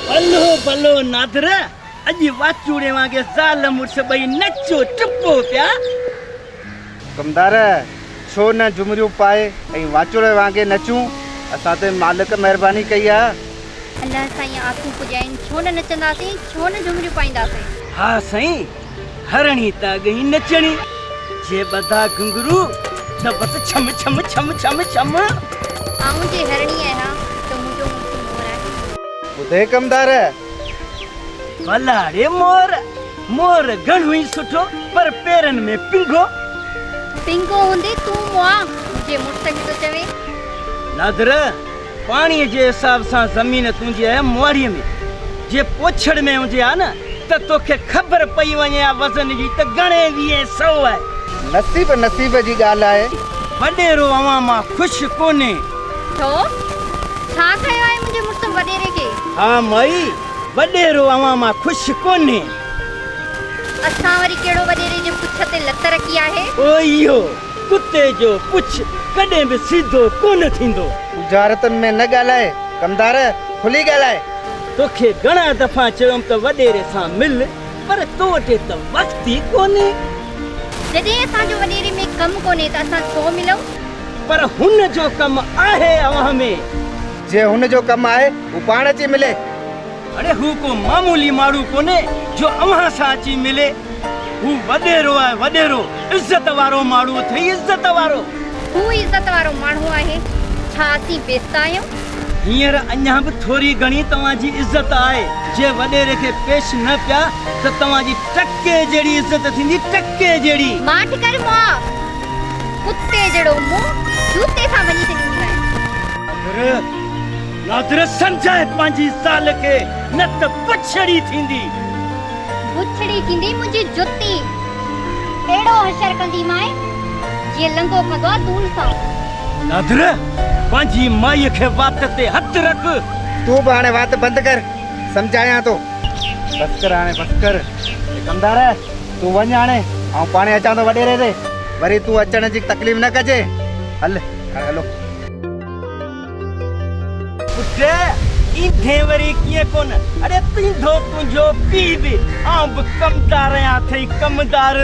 بلو بلو نادر، اڄ واچوڙي وانگي زال مڙس ٻئي نچو ٽپو پيا. ڪمدار، ڇو نه جهمريون پائي ۽ واچوڙي وانگي نچون، اسان تي مالڪ مهرباني ڪئي آ. الله سائين آسون پڄائين، ڇو نه نچنداسين، ڇو نه جهمريون پائينداسين. ها سائين، هرڻي ته اڳ ئي نچڻي، جي ٻڌا گهنگهرو ته بس ڇم ڇم ڇم ڇم ڇم. آئون جي هرڻي آهيان ته منهنجو مڙس مور آهي. ٻڌئي ڪمدار! ڀلا ڙي مور، مور گهڻو ئي سٺو پر پيرن ۾ پينگهو. پينگهو هوندي تون مئا، منهنجي مڙس کي ٿو چوين. نادر، پاڻيء جي حساب سان زمين تنهنجي آهي مواڙيء ۾، جي پوڇڙ ۾ هجي ها نه ته توکي خبر پئي وڃي ها وزن جي ته گهڻي ويهين سئو آهي. نصيب نصيب جي ڳالهه آهي. وڏيرو اوهان مان خوش ڪونهي. ڇو؟ ڇا ڪيو آهي منهنجي مڙس وڏيري کي؟ ها مائي، وڏيرو اوهان مان خوش ڪونهي. اسان وري ڪهڙو وڏيري جي پڇ تي لت رکي آهي؟ او اهو ڪتي جو پڇ ڪڏهن به سيڌو ڪونه ٿيندو. ڳجهارتن ۾ نه ڳالهاء ڪمدار، کلي ڳالهاء. توکي گهڻا دفعا چيم ته وڏيري سان مل، پر تو وٽ ته وقت ئي ڪونهي. جڏهن اسان جو وڏيري ۾ ڪم ڪونهي ته اسان ڇو ملون؟ پر هن جو ڪم آهي اوهان ۾. جي هن جو ڪم آهي، هو پاڻ اچي ملي. اڙي هو ڪو معمولي ماڻهو ڪونهي جو اوهان سان اچي ملي. هو وڏيرو آهي وڏيرو، عزت وارو ماڻهو اٿئي عزت وارو. هو عزت وارو ماڻهو آهي، ڇا اسين بيستا آهيون؟ هينئر اڃا به ٿوري گهڻي توهان جي عزت آهي. جي وڏيري کي پيش نه پيا ته توهان جي ٽڪي جهڙي عزت ٿيندي ٽڪي جهڙي. ماٺ ڪر مئا، ڪتي جهڙو منهن جوتي سان ڀڃي ڇڏينديمانء. نادر، نادر سمجهاء پنهنجي زال کي نه ته بڇڙي ٿيندي. بڇڙي ٿيندي منهنجي جتي. اهڙو حشر ڪنديمانء جيئن لنگهو ڪندو آ دول سان. نادر، پنهنجي مائيء کي وات تي هٿ رک. تون به هاڻي وات بند ڪر، سمجهايان ٿو. بس ڪر هاڻي بس ڪر. اي ڪمدار، تون وڃ هاڻي، آئون پاڻهي اچان ٿو وڏيري تي. وري تون اچڻ جي تڪليف نه ڪجي. هل هاڻي هلو. پٽ، ايندين وري ڪيئن ڪونه؟ اڙي تينڌو تنهنجو پيء به، آئون به ڪمدار آهيان اٿئي ڪمدار.